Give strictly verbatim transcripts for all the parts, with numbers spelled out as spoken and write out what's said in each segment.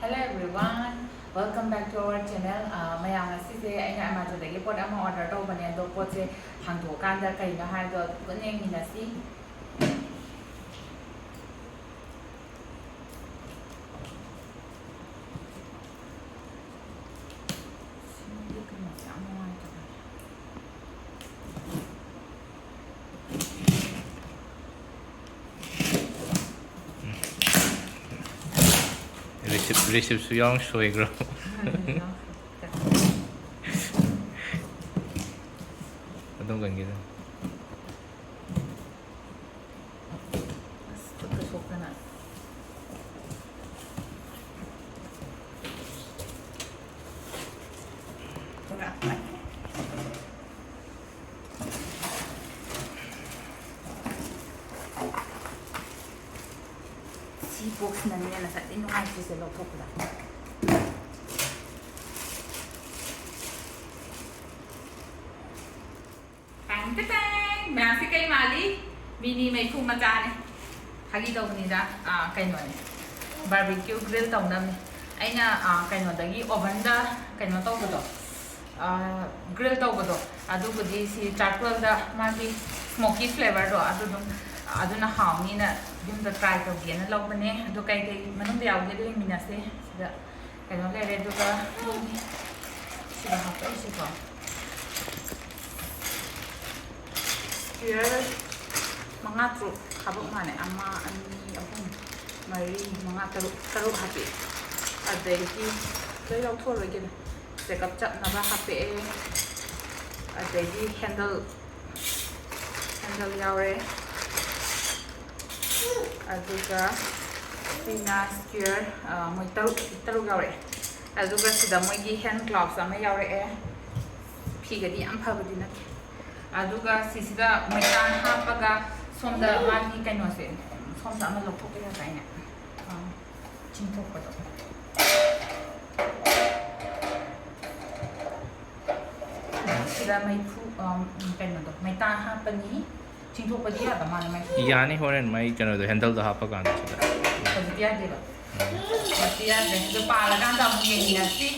Hello everyone, welcome back to our channel. ꯑꯥ, ꯃꯌꯥꯝ, ꯉꯁꯤꯁꯦ ꯑꯩꯅ ꯑꯦꯃꯥꯖꯣꯟꯗꯒꯤ ꯄꯣꯠ ꯑꯃ ꯑꯣꯔꯗꯔ ꯇꯧꯕꯅꯦ, ꯑꯗꯣ ꯄꯣꯠꯁꯦ ꯍꯥꯡꯗꯣꯛꯑꯀꯥꯟꯗ ꯀꯩꯅꯣ ꯍꯥꯏꯕꯗꯣ ꯄꯨꯟꯅ ꯌꯦꯡꯃꯤꯟꯅꯁꯤ꯫ ꯁꯤꯒꯤ ꯀꯩꯅꯣꯁꯦ ꯌꯥꯝ ꯅꯨꯡꯉꯥꯏꯇꯕꯅꯦ꯫ ꯔꯤꯁꯤꯞ ꯔꯤꯁꯤꯞꯁꯨ ꯌꯥꯎꯅ ꯁꯣꯏꯈ꯭ꯔꯣ꯫ ꯑꯗꯨꯝ ꯀꯟꯒꯦ꯫ ꯑꯁ, ꯈꯨꯠꯀ ꯁꯣꯛꯇꯅ꯫ ꯁꯤ ꯕꯣꯛꯁꯅꯅꯦ ꯉꯁꯥꯏꯗꯩ ꯅꯨꯡꯉꯥꯏꯇ꯭ꯔꯤꯁꯦ ꯂꯧꯊꯣꯛꯄꯗ꯫ ꯇꯥꯡ ꯇ ꯇꯥꯡ! ꯃꯌꯥꯝꯁꯤ ꯀꯩ ꯃꯥꯜꯂꯤ? ꯃꯤꯅꯤ ꯃꯩꯐꯨ ꯃꯆꯥꯅꯦ꯫ ꯐꯥꯒꯤ ꯇꯧꯕꯅꯤꯗ, ꯑꯥ, ꯀꯩꯅꯣꯅꯦ, ꯕꯥꯔꯕꯤꯀ꯭ꯌꯨ ꯒ꯭ꯔꯤꯜ ꯇꯧꯅꯕꯅꯦ꯫ ꯑꯩꯅ, ꯑꯥ, ꯀꯩꯅꯣꯗꯒꯤ ꯑꯣꯚꯟꯗ ꯀꯩꯅꯣ ꯇꯧꯕꯗꯣ, ꯑꯥ, ꯒ꯭ꯔꯤꯜ ꯇꯧꯕꯗꯣ, ꯑꯗꯨꯕꯨꯗꯤ ꯁꯤ ꯆꯥꯔꯀꯣꯜꯗ ꯃꯥꯒꯤ ꯁ꯭ꯃꯣꯀꯤ ꯐ꯭ꯂꯦꯕꯔꯗꯣ ꯑꯗꯨ ꯑꯗꯨꯝ, ꯑꯗꯨꯅ ꯍꯥꯎꯅꯤꯅ ꯌꯨꯝꯗ ꯇ꯭ꯔꯥꯏ ꯇꯧꯒꯦꯅ ꯂꯧꯕꯅꯦ꯫ ꯑꯗꯣ ꯀꯩꯀꯩ ꯃꯅꯨꯡꯗ ꯌꯥꯎꯒꯦꯗꯣ ꯌꯦꯡꯃꯤꯟꯅꯁꯦ꯫ ꯁꯤꯗ ꯀꯩꯅꯣ ꯂꯩꯔꯦ, ꯑꯗꯨꯒ ꯁꯤꯗ ꯍꯥꯞꯄꯛꯏꯁꯤꯀꯣ, ꯁ꯭ꯀ꯭ꯋꯦꯌꯔ ꯃꯉꯥ ꯇꯔꯨꯛ ꯍꯥꯞꯄꯛ ꯃꯥꯜꯂꯦ꯫ ꯑꯃ, ꯑꯅꯤ, ꯑꯍꯨꯝ, ꯃꯔꯤ, ꯃꯉꯥ, ꯇꯔꯨꯛ, ꯇꯔꯨꯛ ꯍꯥꯞꯄꯛꯑꯦ꯫ ꯑꯗꯩꯗꯤ ꯂꯣꯏ ꯂꯧꯊꯣꯛꯑꯔꯣꯏꯒꯦꯗ꯫ ꯆꯦꯒꯞ ꯆꯞꯅꯕ ꯍꯥꯞꯄꯛꯑꯦ꯫ ꯑꯗꯩꯗꯤ ꯍꯦꯟꯗꯜ, ꯍꯦꯟꯗꯜ ꯌꯥꯎꯔꯦ꯫ ꯑꯗꯨꯒ ꯁꯤꯅ ꯁ꯭ꯀ꯭ꯋꯦꯌꯔ, ꯑ, ꯃꯣꯏ ꯇꯔꯨꯛ, ꯇꯔꯨꯛ ꯌꯥꯎꯔꯛꯑꯦ꯫ ꯑꯗꯨꯒ ꯁꯤꯗ ꯃꯣꯏꯒꯤ ꯍꯦꯟ ꯒ꯭ꯂꯣꯚꯁ ꯑꯃ ꯌꯥꯎꯔꯛꯑꯦ꯫ ꯐꯤꯒꯗꯤ ꯌꯥꯝ ꯐꯕꯗꯤ ꯅꯠꯇꯦ꯫ ꯑꯗꯨꯒ ꯁꯤꯁꯤꯗ ꯃꯩꯇꯥꯟ ꯍꯥꯞꯄꯒ ꯁꯣꯝꯗ ꯃꯥꯒꯤ ꯀꯩꯅꯣꯁꯦ, ꯁꯣꯝꯗ ꯑꯃ ꯂꯧꯊꯣꯛꯄ ꯌꯥꯗꯥꯏꯅꯦ? ꯑ, ꯆꯤꯡꯊꯣꯛꯄꯗꯣ꯫ ꯁꯤꯗ ꯃꯩꯐꯨ, ꯑ, ꯀꯩꯅꯣꯗꯣ, ꯃꯩꯇꯥꯟ ꯍꯥꯞꯄꯅꯤ꯫ ꯆꯤꯡꯊꯣꯛꯄꯗꯤ ꯌꯥꯗ ꯃꯥꯜꯂꯦ ꯃꯩꯐꯨ꯫ ꯌꯥꯅꯤ, ꯍꯣꯔꯦꯟ ꯃꯩ ꯀꯩꯅꯣꯗꯣ, ꯍꯦꯟꯗꯜꯗꯣ ꯍꯥꯞꯄ ꯀꯥꯟꯗ ꯁꯤꯗ꯫ ꯍꯧꯖꯤꯛꯇꯤ ꯌꯥꯗꯦꯕ꯫ ꯎꯝ꯫ ꯃꯁꯤ ꯌꯥꯗ꯭ꯔꯦ꯫ ꯑꯗꯨ ꯄꯥꯜꯂꯀꯥꯟꯗ ꯑꯃꯨꯛ ꯌꯦꯡꯃꯤꯟꯅꯁꯤ꯫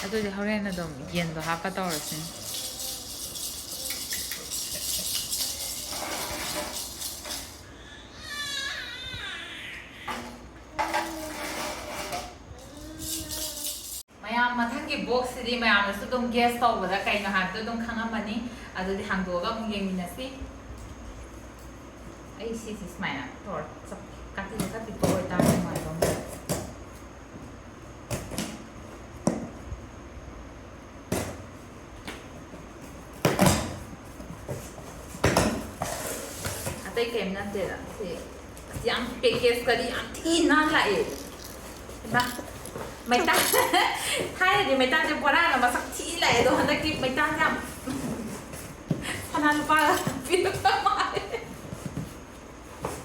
ꯑꯗꯨꯗꯤ ꯍꯣꯔꯦꯟ ꯑꯗꯨꯝ ꯌꯦꯟꯗꯣ ꯍꯥꯞꯄ ꯇꯧꯔꯁꯤꯅꯦ꯫ ꯃꯌꯥꯝ, ꯃꯊꯪꯒꯤ ꯕꯣꯛꯁꯁꯤꯗꯤ ꯃꯌꯥꯝꯅꯁꯨ ꯑꯗꯨꯝ ꯒꯦꯁ ꯇꯧꯕꯗ ꯀꯩꯅꯣ ꯍꯥꯏꯕꯗꯣ ꯑꯗꯨꯝ ꯈꯪꯉꯝꯃꯅꯤ꯫ ꯑꯗꯨꯗꯤ ꯍꯥꯡꯗꯣꯛꯑꯒ ꯑꯃꯨꯛ ꯌꯦꯡꯃꯤꯟꯅꯁꯤ꯫ ꯑꯩ ꯁꯤꯁꯤ ꯁꯨꯃꯥꯏꯅ ꯇꯧꯔ ꯆꯞ-, ꯀꯥꯇꯤꯗ ꯈꯔ ꯄꯤꯛꯄ ꯑꯣꯏꯇꯥꯔꯗꯤ ꯅꯨꯡꯉꯥꯏꯗꯧꯅꯤ꯫ ꯑꯇꯩ ꯀꯩꯝ ꯅꯠꯇꯦꯗ ꯁꯤ꯫ ꯑꯁ, ꯌꯥꯝ ꯄꯦꯀꯦꯖꯀꯗꯤ ꯌꯥꯝ ꯊꯤ ꯅꯥꯟ ꯂꯥꯛꯑꯦ꯫ ꯏꯃꯥ, ꯃꯩꯇꯥꯟ꯫ ꯊꯥꯏꯅꯗꯤ ꯃꯩꯇꯥꯟꯁꯦ ꯕꯣꯔꯥꯅ ꯃꯁꯛ ꯊꯤ ꯂꯥꯛꯑꯦ, ꯑꯗꯣ ꯍꯟꯗꯛꯇꯤ ꯃꯩꯇꯥꯟꯁꯦ ꯌꯥꯝ ꯁꯅꯥ ꯂꯨꯄꯥꯒ ꯄꯤꯔꯛꯄ ꯃꯥꯜꯂꯦ꯫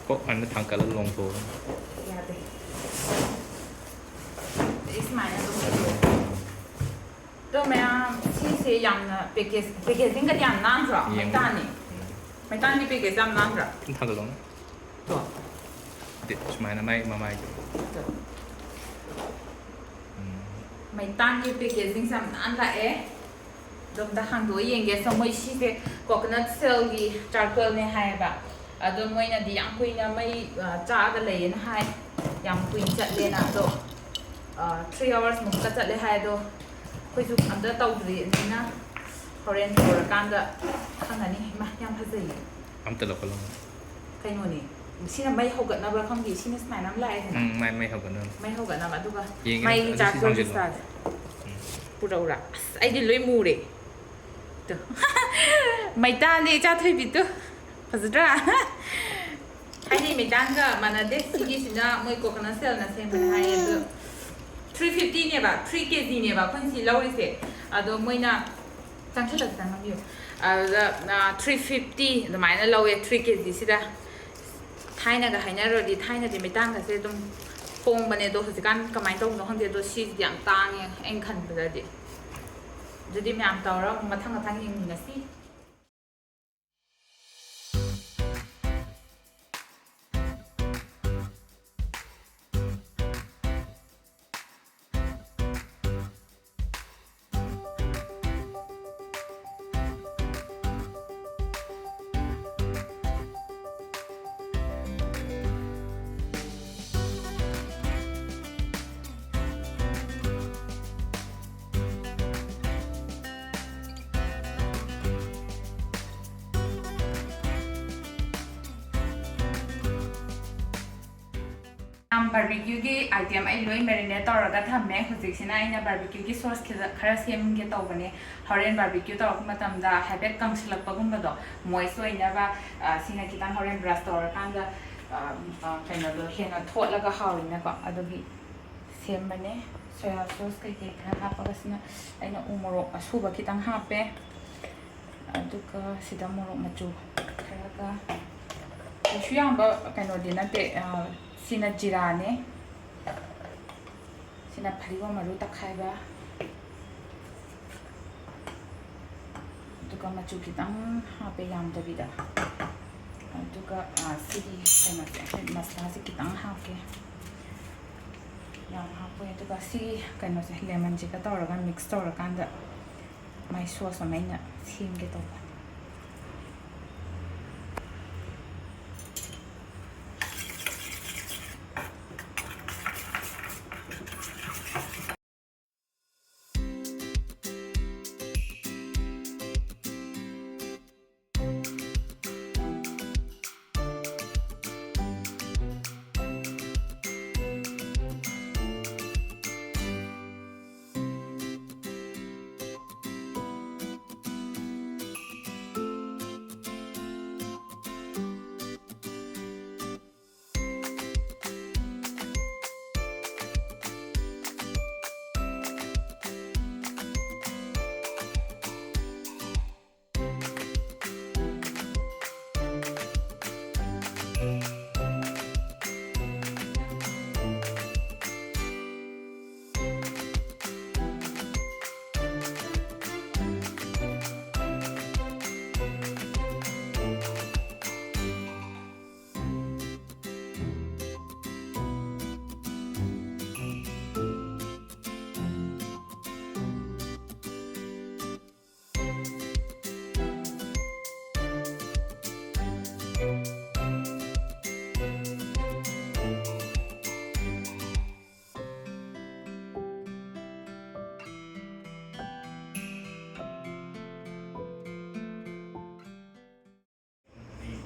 ꯀꯣꯛ ꯍꯥꯟꯅ ꯊꯥꯡꯀꯠꯂ ꯂꯣꯡꯊꯣꯛꯑꯣ꯫ ꯌꯥꯗꯦ꯫ ꯑꯩ ꯁꯨꯃꯥꯏꯅ ꯑꯗꯨꯝ ꯇꯧꯊꯣꯛꯑꯦ꯫ ꯑꯗꯣ ꯃꯌꯥꯝ, ꯁꯤꯁꯦ ꯌꯥꯝꯅ ꯄꯦꯀꯦꯖ, ꯄꯦꯀꯦꯖꯤꯡꯒꯗꯤ ꯌꯥꯝ ꯅꯥꯟꯗ꯭ꯔꯣ? ꯌꯦꯡꯉꯣ꯫ ꯃꯩꯇꯥꯟꯅꯤ꯫ ꯎꯝ꯫ ꯃꯩꯇꯥꯟꯒꯤ ꯄꯦꯀꯦꯖ ꯌꯥꯝ ꯅꯥꯟꯗ꯭ꯔꯥ? ꯈꯤꯇꯪ ꯊꯥꯡꯒꯠꯂꯣꯅꯦ꯫ ꯇꯣ꯫ ꯗꯤ ꯁꯨꯃꯥꯏꯅ ꯃꯥꯏ ꯃꯃꯥꯏꯗꯣ꯫ ꯇꯣ꯫ ꯎꯝ꯫ ꯃꯩꯇꯥꯟꯒꯤ ꯄꯦꯀꯦꯖꯤꯡꯁꯦ ꯌꯥꯝ ꯅꯥꯟ ꯂꯥꯛꯑꯦ꯫ ꯑꯗꯣ ꯑꯝꯇ ꯍꯥꯡꯗꯣꯛꯑ ꯌꯦꯡꯒꯦ꯫ So, ꯃꯣꯏ ꯁꯤꯁꯦ coconut shellꯒꯤ charcoalꯅꯦ ꯍꯥꯏꯌꯦꯕ꯫ ꯑꯗꯣ ꯃꯣꯏꯅꯗꯤ ꯌꯥꯝ ꯀꯨꯏꯅ ꯃꯩ, ꯑ, ꯆꯥꯛꯑꯒ ꯂꯩꯌꯦꯅ ꯍꯥꯏ꯫ ꯌꯥꯝ ꯀꯨꯏꯅ ꯆꯠꯂꯦꯅ꯫ ꯑꯗꯣ, ꯑ, three hours ꯃꯨꯛꯀ ꯆꯠꯂꯦ ꯍꯥꯏ꯫ ꯑꯗꯣ ꯑꯩꯈꯣꯏꯁꯨ ꯑꯝꯇ ꯇꯧꯗ꯭ꯔꯤ, ꯑꯗꯨꯅ ꯍꯣꯔꯦꯟ ꯇꯧꯔꯀꯥꯟꯗ ꯈꯪꯉꯅꯤ꯫ ꯏꯃꯥ, ꯌꯥꯝ ꯐꯖꯩꯌꯦ꯫ ꯑꯝꯇ ꯂꯧꯈꯠꯂꯣ꯫ ꯀꯩꯅꯣꯅꯦ, ꯁꯤꯅ ꯃꯩ ꯍꯧꯒꯠꯅꯕ꯭ꯔꯥ ꯈꯪꯗꯦ, ꯁꯤꯅ ꯁꯨꯃꯥꯏꯅ ꯑꯃ ꯂꯥꯛꯑꯦꯗꯅ꯫ ꯎꯝ, ꯃꯩ, ꯃꯩ ꯍꯧꯒꯠꯅꯕ꯫ ꯃꯩ ꯍꯧꯒꯠꯅꯕ, ꯑꯗꯨꯒ ꯌꯦꯡꯒꯦ, ꯃꯩꯒꯤ ꯑꯗꯨ ꯁꯤ charcoalꯒꯤ ꯊꯥꯡꯖꯜꯂꯣ꯫ Styleꯁꯦ꯫ ꯎꯝ꯫ ꯄꯨꯔꯛꯎꯔꯥ? ꯑꯁ, ꯑꯩꯗꯤ ꯂꯣꯏ ꯃꯨꯔꯦ꯫ ꯇꯨ꯫ ꯃꯩꯇꯥꯟꯗꯤ ꯏꯆꯥ ꯊꯣꯏꯕꯤꯗꯨ꯫ ꯐꯖꯗ꯭ꯔꯥ? ꯊꯥꯏꯅꯩ ꯃꯩꯇꯥꯟꯒ ꯃꯥꯟꯅꯗꯦ꯫ ꯁꯤꯒꯤꯁꯤꯅ ꯃꯣꯏ coconut shellꯅ ꯁꯦꯝꯕꯅꯦ ꯍꯥꯏꯌꯦ꯫ ꯑꯗꯣ three fiftyꯅꯦꯕ, three kgꯅꯦꯕ ꯑꯩꯈꯣꯏꯅ ꯁꯤ ꯂꯧꯔꯤꯁꯦ꯫ ꯑꯗꯣ ꯃꯣꯏꯅ ꯆꯪꯁꯤꯜꯂ ꯈꯤꯇꯪ ꯅꯝꯕꯤꯌꯨ꯫ ꯑꯗꯨꯗ, ꯑ, three fifty ꯑꯗꯨꯃꯥꯏꯅ ꯂꯧꯋꯦ three kgꯁꯤꯗ꯫ ꯊꯥꯏꯅꯒ ꯍꯥꯏꯅꯔꯨꯔꯗꯤ, ꯊꯥꯏꯅꯗꯤ ꯃꯩꯇꯥꯟꯒꯁꯦ ꯑꯗꯨꯝ ꯍꯣꯡꯕꯅꯦ, ꯑꯗꯣ ꯍꯧꯖꯤꯛꯀꯥꯟ ꯀꯃꯥꯏꯅ ꯇꯧꯕꯅꯣ ꯈꯪꯗꯦ꯫ ꯑꯗꯣ ꯁꯤꯁꯤꯗꯤ ꯌꯥꯝ ꯇꯥꯡꯉꯦ ꯑꯩꯅ ꯈꯟꯕꯗꯗꯤ꯫ ꯑꯗꯨꯗꯤ ꯃꯌꯥꯝ ꯇꯧꯔ ꯑꯃꯨꯛ ꯃꯊꯪ ꯃꯊꯪ ꯌꯦꯡꯃꯤꯟꯅꯁꯤ꯫ ꯕꯥꯔꯕꯤꯀ꯭ꯌꯨꯒꯤ ꯑꯥꯏꯇꯦꯝ ꯑꯩ ꯂꯣꯏ ꯃꯦꯔꯤꯅꯦꯠ ꯇꯧꯔꯒ ꯊꯝꯃꯦ꯫ ꯍꯧꯖꯤꯛꯁꯤꯅ ꯑꯩꯅ ꯕꯥꯔꯕꯤꯀ꯭ꯌꯨꯒꯤ ꯁꯣꯁ ꯈꯤꯇ ꯈꯔ ꯁꯦꯝꯒꯦ ꯇꯧꯕꯅꯦ꯫ ꯍꯣꯔꯦꯟ ꯕꯥꯔꯕꯤꯀ꯭ꯌꯨ ꯇꯧꯔꯛꯄ ꯃꯇꯝꯗ ꯍꯥꯏꯐꯦꯠ ꯀꯪꯁꯤꯜꯂꯛꯄꯒꯨꯝꯕꯗꯣ, ꯃꯣꯏꯁ ꯑꯣꯏꯅꯕ, ꯑ, ꯁꯤꯅ ꯈꯤꯇꯪ ꯍꯣꯔꯦꯟ ꯕ꯭ꯔꯁ ꯇꯧꯔꯀꯥꯟꯗ, ꯑ, ꯑ, ꯀꯩꯅꯣꯗꯣ ꯍꯦꯟꯅ ꯊꯣꯠꯂꯒ ꯍꯥꯎꯏꯅꯀꯣ, ꯑꯗꯨꯒꯤ ꯁꯦꯝꯕꯅꯦ꯫ ꯁꯣꯌꯥ ꯁꯣꯁ ꯀꯩꯀꯩ ꯈꯔ ꯍꯥꯞꯄꯒ ꯁꯤꯅ ꯑꯩꯅ ꯎ ꯃꯣꯔꯣꯛ ꯑꯁꯨꯕ ꯈꯤꯇꯪ ꯍꯥꯞꯄꯦ꯫ ꯑꯗꯨꯒ ꯁꯤꯗ ꯃꯣꯔꯣꯛ ꯃꯆꯨ ꯈꯔꯒ, ꯀꯩꯁꯨ ꯌꯥꯝꯕ ꯀꯩꯅꯣꯗꯤ ꯅꯠꯇꯦ꯫ ꯑ, ꯁꯤꯅ ꯖꯤꯔꯥꯅꯦ, ꯁꯤꯅ ꯐꯗꯤꯒꯣꯝ ꯃꯔꯨ ꯇꯛꯈꯥꯏꯕ, ꯑꯗꯨꯒ ꯃꯆꯨ ꯈꯤꯇꯪ ꯍꯥꯞꯄꯦ, ꯌꯥꯝꯗꯕꯤꯗ꯫ ꯑꯗꯨꯒ, ꯑ, ꯁꯤꯒꯤ ꯀꯩꯅꯣꯁꯦ, ꯃꯁꯂꯥꯁꯦ ꯈꯤꯇꯪ ꯍꯥꯞꯀꯦ, ꯌꯥꯝ ꯍꯥꯞꯄꯣꯏ꯫ ꯑꯗꯨꯒ ꯁꯤꯒꯤ ꯀꯩꯅꯣꯁꯦ, ꯂꯦꯃꯟꯁꯤꯒ ꯇꯧꯔꯒ ꯃꯤꯛꯁ ꯇꯧꯔꯀꯥꯟꯗ ꯃꯥꯏ ꯁꯣꯁ ꯑꯃ ꯑꯩꯅ ꯁꯦꯝꯒꯦ ꯇꯧꯕ꯫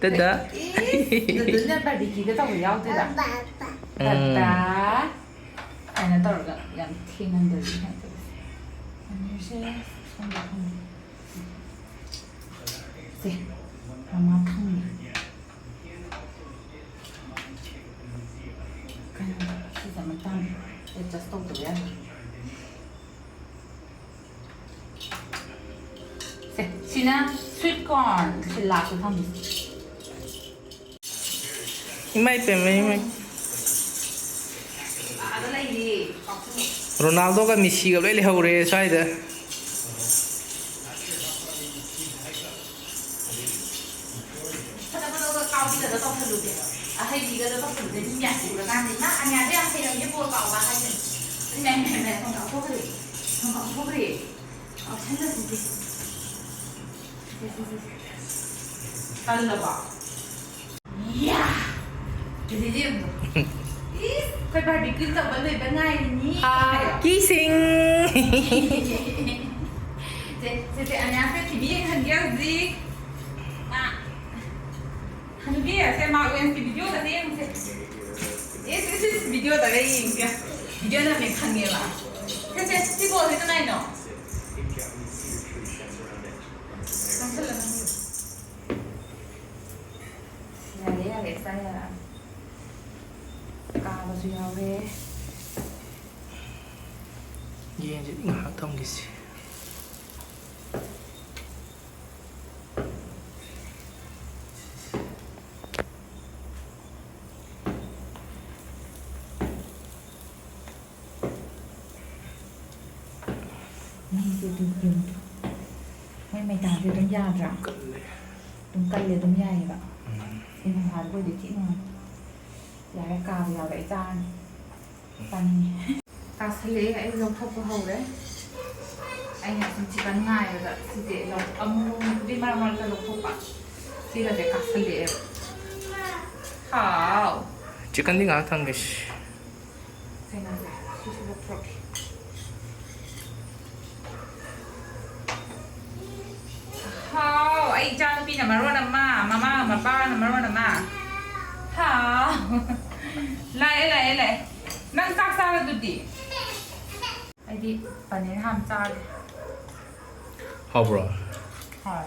ꯗꯗꯥ꯫ ꯏꯁ, ꯗꯗꯥꯅ ꯕꯥꯔꯕꯤꯀ꯭ꯌꯨꯒ ꯇꯧꯕ ꯌꯥꯎꯗꯣꯏꯔꯥ? ꯇꯥꯗꯥ! ꯁꯨꯃꯥꯏꯅ ꯇꯧꯔꯒ ꯌꯥꯝ ꯊꯦꯡꯍꯟꯗꯕꯤ ꯁꯨꯃꯥꯏꯅ ꯇꯧꯁꯦ꯫ ꯄꯅꯤꯔꯁꯦ ꯁꯣꯝꯗ ꯊꯝꯃꯦ꯫ ꯁꯦ, ꯃꯃꯥ ꯊꯝꯃꯦ꯫ ꯀꯩꯅꯣ, ꯁꯤꯁꯦ ꯑꯃꯇꯪ adjust ꯇꯧꯗꯕ ꯌꯥꯗꯦ꯫ ꯁꯦ, ꯁꯤꯅ sweet corn, ꯁꯤ last ꯊꯝꯃꯤꯁꯦ꯫ ꯏꯃꯥꯏ ꯄꯦꯝꯃ, ꯏꯃꯥꯏ꯫ ꯑꯥꯗ ꯂꯩꯔꯤ, ꯀꯥꯎꯊꯣꯛ꯫ ꯔꯣꯅꯥꯜꯗꯣꯒ ꯃꯦꯁꯤꯒ ꯂꯣꯏ ꯂꯩꯍꯧꯔꯦ ꯁ꯭ꯋꯥꯏꯗ꯫ ꯐꯠ ꯐꯠ ꯐꯠ ꯀꯥꯎꯕꯤꯒꯗ ꯇꯧꯁꯜꯂꯨꯁꯦ꯫ ꯑꯍꯩꯕꯤꯒꯗ ꯇꯧꯁꯜꯂꯨꯁꯦ꯫ ꯃꯤ ꯃꯌꯥꯝ ꯎꯔꯀꯥꯟꯗ, "ꯏꯃꯥ, ꯑꯅꯤꯌꯥꯁꯦ ꯌꯥꯝ ꯍꯩꯔꯝꯃꯦ, ꯕꯣꯜ ꯀꯥꯎꯕ" ꯍꯥꯏꯁꯦ꯫ ꯏꯃꯥ, ꯏꯃꯥ, ꯏꯃꯥ, ꯊꯣꯡ ꯀꯥꯎꯊꯣꯛꯈ꯭ꯔꯦ꯫ ꯊꯣꯡ ꯀꯥꯎꯊꯣꯛꯈ꯭ꯔꯦ꯫ ꯀꯥꯎꯁꯜꯂꯁꯤꯁꯦ꯫ ꯁꯦ, ꯁꯦ, ꯁꯦ, ꯁꯦ꯫ ꯇꯜꯂꯕꯣ? ꯌꯥ! ꯆꯦꯆꯦ ꯌꯦꯡꯉꯣ꯫ ꯏꯁ, ꯑꯩꯈꯣꯏ barbecue ꯇꯧꯕ ꯂꯣꯏꯕ ꯉꯥꯏꯔꯤꯅꯤ꯫ ꯍꯥꯏꯌꯣ꯫ ꯀꯤꯁꯤꯡ꯫ ꯆꯦ, ꯆꯦ, ꯆꯦ ꯑꯅꯤꯌꯥꯁꯦ ꯇꯤꯚꯤ ꯌꯦꯡꯍꯟꯒꯦ ꯍꯧꯖꯤꯛ꯫ ꯃꯥ꯫ ꯍꯅꯨꯕꯤ, ꯁꯦ ꯃꯥ ꯋꯦꯟꯁꯀꯤ video ꯒꯁꯦ ꯌꯦꯡꯉꯨꯁꯦ꯫ ꯏꯁ, ꯏꯁ, ꯏꯁ, video ꯗꯒ ꯌꯦꯡꯁꯦ꯫ Video ꯅꯝꯃꯦ ꯈꯪꯉꯦꯕ꯫ ꯁꯦ, ꯁꯦ, ꯁꯤ ꯕꯣꯜꯁꯦ ꯀꯅꯥꯏꯅꯣ? ꯅꯝꯁꯜꯂꯣ, ꯅꯝꯁꯜꯂꯣ꯫ ꯌꯥꯔꯦ, ꯌꯥꯔꯦ, ꯆꯥ ꯌꯥꯔꯦ꯫ ꯀꯥꯕꯁꯨ ꯌꯥꯎꯔꯦ꯫ ꯌꯦꯟꯁꯦ ꯉꯥꯏꯍꯥꯛ ꯊꯝꯈꯤꯁꯤ꯫ ꯃꯩꯁꯦ ꯑꯗꯨꯝ, ꯑꯗꯨꯝ, ꯃꯣꯏ ꯃꯩꯇꯥꯟꯁꯦ ꯑꯗꯨꯝ ꯌꯥꯗ꯭ꯔꯥ? ꯀꯜꯂꯦ꯫ ꯑꯗꯨꯝ ꯀꯜꯂꯦ, ꯑꯗꯨꯝ ꯌꯥꯏꯌꯦꯕ꯫ ꯎꯝ꯫ ꯁꯤ ꯅꯨꯡꯁꯥꯗ ꯑꯣꯏꯗꯤ ꯊꯤ ꯅꯨꯡꯉꯥꯏ꯫ ꯌꯥꯔꯦ, ꯀꯥꯕ ꯌꯥꯎꯔꯦ, ꯑꯩ ꯆꯥꯔꯅꯤ꯫ ꯎꯝ꯫ ꯆꯥꯅꯤꯡꯉꯦ꯫ ꯀꯥꯁꯜꯂꯛꯑꯦ, ꯑꯩ ꯂꯧꯊꯣꯛꯄ ꯍꯧꯔꯦ꯫ ꯑꯩꯅ ꯁꯨꯝ chicken ꯉꯥꯏꯕꯗ ꯁꯤꯁꯦ ꯂꯧ-, ꯑꯃꯨꯛ ꯑꯃꯨꯛꯄꯨꯗꯤ ꯃꯔꯛ ꯃꯔꯛꯇ ꯂꯧꯊꯣꯛꯄ꯫ ꯁꯤꯒꯁꯦ ꯀꯥꯁꯜꯂꯛꯑꯦꯕ꯫ ꯍꯥꯎ꯫ Chicken ꯗꯤ ꯉꯥꯏꯍꯥꯛ ꯊꯝꯒꯦꯁꯤ꯫ ꯀꯩꯅꯣꯁꯦ, ꯁꯤꯁꯨ ꯂꯧꯊꯣꯛꯀꯦ꯫ ꯍꯥꯎ, ꯑꯩ ꯏꯆꯥꯅꯨꯄꯤꯅ ꯃꯔꯣꯟ ꯑꯃ, ꯃꯃꯥ ꯃꯄꯥꯅ ꯃꯔꯣꯟ ꯑꯃ꯫ ꯍꯥꯎ꯫ ꯂꯥꯛꯑꯦ, ꯂꯥꯛꯑꯦ, ꯂꯥꯛꯑꯦ꯫ ꯅꯪ ꯆꯥꯛ ꯆꯥꯔꯗꯨꯗꯤ? ꯑꯩꯗꯤ ꯄꯅꯤꯔ ꯍꯥꯟꯅ ꯆꯥꯒꯦ꯫ ꯍꯥꯎꯕ꯭ꯔꯣ? ꯍꯣꯏ꯫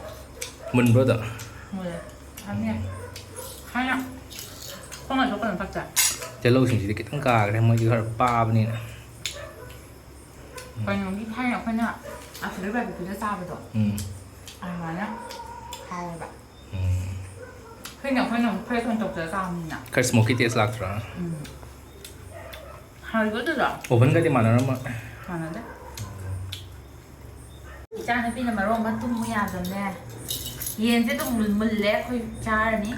ꯃꯨꯟꯕ꯭ꯔꯣꯗꯣ? ꯃꯨꯜꯂꯦ꯫ ꯈꯪꯉꯦ꯫ ꯍꯥꯏꯅ ꯈꯣꯡꯅ ꯊꯣꯛꯄꯅ ꯐꯠꯇ꯭ꯔꯥ? ꯇꯤꯜꯍꯧꯁꯤꯡꯁꯤꯗꯤ ꯈꯤꯇꯪ ꯀꯥꯈ꯭ꯔꯦ, ꯃꯣꯏꯗꯤ ꯈꯔ ꯄꯥꯕꯅꯤꯅ꯫ ꯀꯩꯅꯣꯒꯤ ꯊꯥꯏꯅ ꯑꯩꯈꯣꯏꯅ ꯑꯁꯤꯗ ꯕꯥꯔꯕꯤꯀ꯭ꯌꯨꯗ ꯆꯥꯕꯗꯣ ꯎꯝ꯫ ꯑꯗꯨꯃꯥꯏꯅ ꯍꯥꯎꯋꯦꯕ꯫ ꯎꯝ꯫ ꯁꯤꯅ ꯑꯩꯈꯣꯏꯅ ꯑꯃꯨꯛ ꯐ꯭ꯔꯦꯁ ꯑꯣꯏꯅ ꯇꯧꯖꯔ ꯆꯥꯕꯅꯤꯅ꯫ ꯈꯔ ꯁ꯭ꯃꯣꯀꯤ ꯇꯦꯁ ꯂꯥꯛꯇ꯭ꯔꯥ? ꯎꯝ꯫ ꯍꯥꯎꯔꯤꯕꯣ ꯑꯗꯨꯗꯣ? ꯑꯣꯚꯟꯒꯗꯤ ꯃꯥꯟꯅꯔꯝꯃꯣꯏ꯫ ꯃꯥꯟꯅꯗꯦ꯫ ꯏꯆꯥꯅꯨꯄꯤꯅ ꯃꯔꯣꯟ ꯑꯃ ꯇꯨꯝꯃꯨ ꯌꯥꯗꯕꯅꯦ꯫ ꯌꯦꯟꯁꯦ ꯑꯗꯨꯝ ꯃꯨꯜ-, ꯃꯨꯜꯂꯦ, ꯑꯩꯈꯣꯏ ꯆꯥꯔꯅꯤ꯫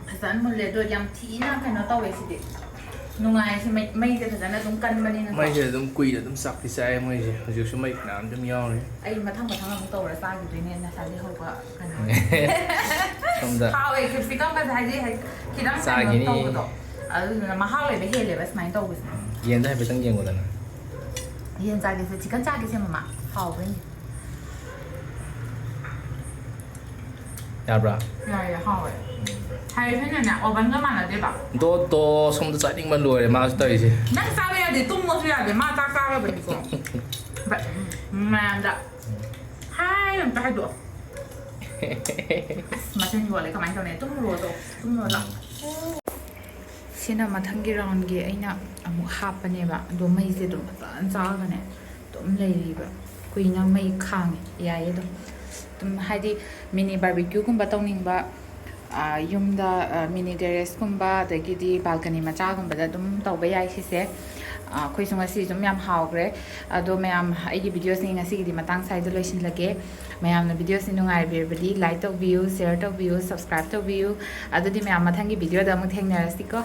ꯐꯖꯅ ꯃꯨꯜꯂꯦ, ꯑꯗꯣ ꯌꯥꯝ ꯊꯤꯅ ꯀꯩꯅꯣ ꯇꯧꯋꯦ ꯁꯤꯗꯤ꯫ ꯅꯨꯡꯉꯥꯏ ꯁꯤ, ꯃꯩ-, ꯃꯩꯁꯦ ꯐꯖꯅ ꯑꯗꯨꯝ ꯀꯟꯕꯅꯤꯅꯀꯣ꯫ ꯃꯩꯁꯦ ꯑꯗꯨꯝ ꯀꯨꯏꯅ ꯑꯗꯨꯝ ꯆꯥꯛꯇꯤ ꯆꯥꯏ ꯃꯣꯏꯁꯦ꯫ ꯍꯧꯖꯤꯛꯁꯨ ꯃꯩ ꯐꯅꯌꯥꯝ ꯑꯗꯨꯝ ꯌꯥꯎꯔꯤ꯫ ꯑꯩ ꯃꯊꯪ ꯃꯊꯪ ꯑꯃꯨꯛ ꯇꯧꯔ ꯆꯥꯈꯤꯗꯣꯏꯅꯦ ꯉꯁꯥꯏꯗꯤ ꯍꯧꯕ ꯀꯩꯅꯣ꯫ ꯁꯣꯝꯗ ꯍꯥꯎꯋꯦ capsicumꯒꯁꯦ, ꯍꯥꯏꯗꯤ, ꯍꯥꯏꯗꯤ ꯈꯤꯇꯪ ꯀꯩꯅꯣ ꯆꯥꯈꯤꯅꯤ꯫ ꯇꯧꯕꯗꯣ꯫ ꯑꯗꯨꯗꯨꯅ ꯃꯍꯥꯎ ꯂꯩꯕ ꯍꯦꯜꯂꯦꯕ ꯁꯨꯃꯥꯏꯅ ꯇꯧꯕꯁꯦ꯫ ꯌꯦꯟꯗ ꯍꯥꯏꯐꯦꯠꯇꯪ ꯌꯦꯡꯉꯨꯗꯅ꯫ ꯌꯦꯟ ꯆꯥꯒꯦꯁꯦ, chicken ꯆꯥꯒꯦꯁꯦ ꯃꯃꯥ꯫ ꯍꯥꯎꯕ꯭ꯔꯥ ꯌꯦꯡꯒꯦ꯫ ꯌꯥꯕ꯭ꯔꯥ? ꯌꯥꯏꯌꯦ, ꯍꯥꯎꯋꯦ꯫ ꯍꯥꯏꯔꯤꯁꯤꯅꯅꯦ, ovenꯒ ꯃꯥꯟꯅꯗꯦꯕ꯫ ꯗꯣ ꯗꯣ ꯁꯣꯝꯗ ꯆꯥꯅꯤꯡꯕ ꯂꯣꯏꯔꯦ ꯃꯥꯁꯨ ꯇꯧꯔꯤꯁꯦ꯫ ꯅꯪ ꯆꯥꯕ ꯌꯥꯗꯦ, ꯇꯨꯝꯃꯣꯁꯨ ꯌꯥꯗꯦ, ꯃꯥ ꯆꯥꯛ ꯆꯥꯔꯕꯅꯤꯀꯣ꯫ ꯕ-, ꯃꯌꯥꯝꯗ ꯍꯥꯏ ꯑꯝꯇ ꯍꯥꯏꯗꯣꯛꯑꯣ꯫ ꯑꯁ, ꯃꯆꯤꯟ ꯌꯣꯜꯂꯦ, ꯀꯃꯥꯏꯅ ꯇꯧꯅꯤ? ꯇꯨꯝꯃꯨꯔꯣ ꯑꯗꯣ, ꯇꯨꯝꯃꯨꯔꯣ ꯂꯥꯛꯑꯣ꯫ ꯁꯤꯅ ꯃꯊꯪꯒꯤ roundꯒꯤ ꯑꯩꯅ ꯑꯃꯨꯛ ꯍꯥꯞꯄꯅꯦꯕ, ꯑꯗꯣ ꯃꯩꯁꯦ ꯑꯗꯨꯝ ꯐꯖꯅ ꯆꯥꯛꯑꯒꯅꯦ ꯑꯗꯨꯝ ꯂꯩꯔꯤꯕ, ꯀꯨꯏꯅ ꯃꯩ ꯈꯥꯡꯉꯦ, ꯌꯥꯏꯌꯦ ꯑꯗꯨꯝ꯫ ꯑꯗꯨꯝ ꯍꯥꯏꯗꯤ mini barbecueꯒꯨꯝꯕ ꯇꯧꯅꯤꯡꯕ, ꯑ, ꯌꯨꯝꯗ, ꯑ, mini terraceꯀꯨꯝꯕ ꯑꯗꯒꯤꯗꯤ balcony ꯃꯆꯥꯒꯨꯝꯕꯗ ꯑꯗꯨꯝ ꯇꯧꯕ ꯌꯥꯏ ꯁꯤꯁꯦ꯫ ꯑ, ꯑꯩꯈꯣꯏꯁꯨ ꯉꯁꯤ ꯑꯗꯨꯝ ꯌꯥꯝ ꯍꯥꯎꯈ꯭ꯔꯦ꯫ ꯑꯗꯣ ꯃꯌꯥꯝ, ꯑꯩꯒꯤ videoꯁꯤ ꯉꯁꯤꯒꯤꯗꯤ ꯃꯇꯥꯡ ꯁ꯭ꯋꯥꯏꯗ ꯂꯣꯏꯁꯤꯜꯂꯒꯦ꯫ ꯃꯌꯥꯝꯅ videoꯁꯤ ꯅꯨꯡꯉꯥꯏꯕꯤꯔꯕꯗꯤ like ꯇꯧꯕꯤꯌꯨ, share ꯇꯧꯕꯤꯌꯨ, subscribe ꯇꯧꯕꯤꯌꯨ꯫ ꯑꯗꯨꯗꯤ ꯃꯌꯥꯝ ꯃꯊꯪꯒꯤ videoꯗ ꯑꯃꯨꯛ ꯊꯦꯡꯅꯔꯁꯤꯀꯣ꯫